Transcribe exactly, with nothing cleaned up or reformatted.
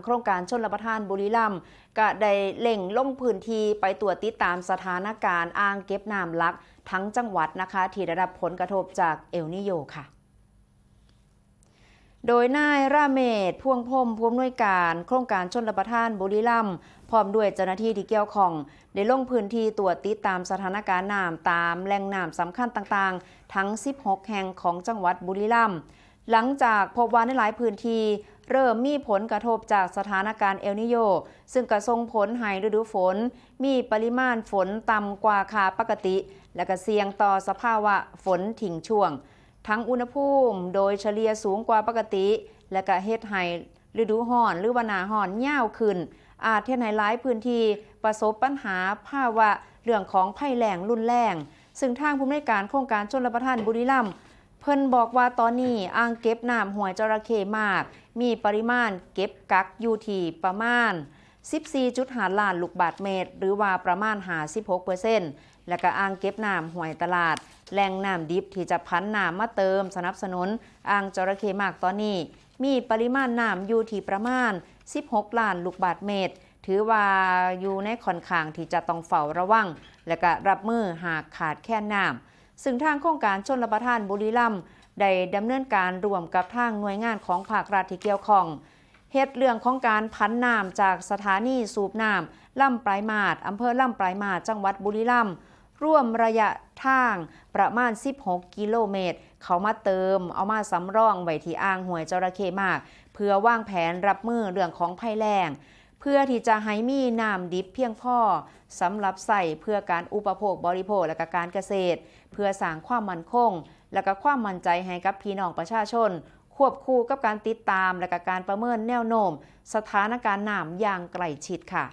โครงการชลประทานบุรีรัมย์ก็ได้เร่งลงพื้นที่ไปตรวจติดตามสถานการณ์อ่างเก็บน้ำหลักทั้งจังหวัดนะคะ ที่ได้รับผลกระทบจากเอลนีโญค่ะ โดยนายราเมศ พวงพรหม ผู้อำนวยการโครงการชลประทานบุรีรัมย์ พร้อมด้วยเจ้าหน้าที่ที่เกี่ยวข้อง ได้ลงพื้นที่ตรวจติดตามสถานการณ์น้ำตามแหล่งน้ำสำคัญต่างๆ ทั้ง สิบหก แห่งของจังหวัดบุรีรัมย์ หลังจากพบว่าในหลายพื้นที่เริ่มมีผลกระทบจากสถานการณ์เอลนีโญ ซึ่งก็ส่งผลให้ฤดูฝน มีปริมาณฝนต่ำกว่าค่าปกติ และก็เสี่ยงต่อสภาวะฝนทิ้งช่วง ทั้งอุณหภูมิโดยเฉลี่ยสูงกว่าปกติ และก็เฮ็ดให้ฤดูร้อนหรือว่าหน้าร้อนยาวขึ้น อาจเฮ็ดให้หลายพื้นที่ประสบปัญหาภาวะเรื่องของภัยแล้งรุนแรง ซึ่งทางผู้อำนวยการโครงการชลประทานบุรีรัมย์ เพิ่นบอกว่าตอนนี้อ่างเก็บน้ำห้วยจระเข้มาก มีปริมาณเก็บกักอยู่ที่ประมาณ สิบสี่จุดห้า ล้านลูกบาศก์เมตร หรือว่าประมาณ ห้าสิบหกเปอร์เซ็นต์ และก็อ่างเก็บน้ำห้วยตลาด แหล่งน้ำดิบที่จะผันน้ำมาเติมสนับสนุนอ่างจระเข้มากตอนนี้ มีปริมาณน้ำอยู่ที่ประมาณ สิบหก ล้านลูกบาศก์เมตร ถือว่าอยู่ในค่อนข้างที่จะต้องเฝ้าระวัง และก็รับมือหากขาดแคลนน้ำ ซึ่งทางโครงการชลประทานบุรีรัมย์ ได้ดำเนินการร่วมกับทางหน่วยงานของภาครัฐที่เกี่ยวข้อง เฮ็ดเรื่องของการผันน้ำจากสถานีสูบน้ำลำปลายมาด อำเภอลำปลายมาด จังหวัดบุรีรัมย์ รวมระยะทางประมาณ สิบหก กิโลเมตร เข้ามาเติม เอามาสำรองไว้ที่อ่างห้วยจระเข้มาก เพื่อวางแผนรับมือเรื่องของภัยแล้ง เพื่อที่จะให้มีน้ำดิบเพียงพอสำหรับใช้เพื่อการอุปโภคบริโภค และก็การเกษตร เพื่อสร้างความมั่นคง และก็ความมั่นใจให้กับพี่น้องประชาชน ควบคู่กับการติดตาม และก็การประเมินแนวโน้ม สถานการณ์น้ำอย่างใกล้ชิดค่ะ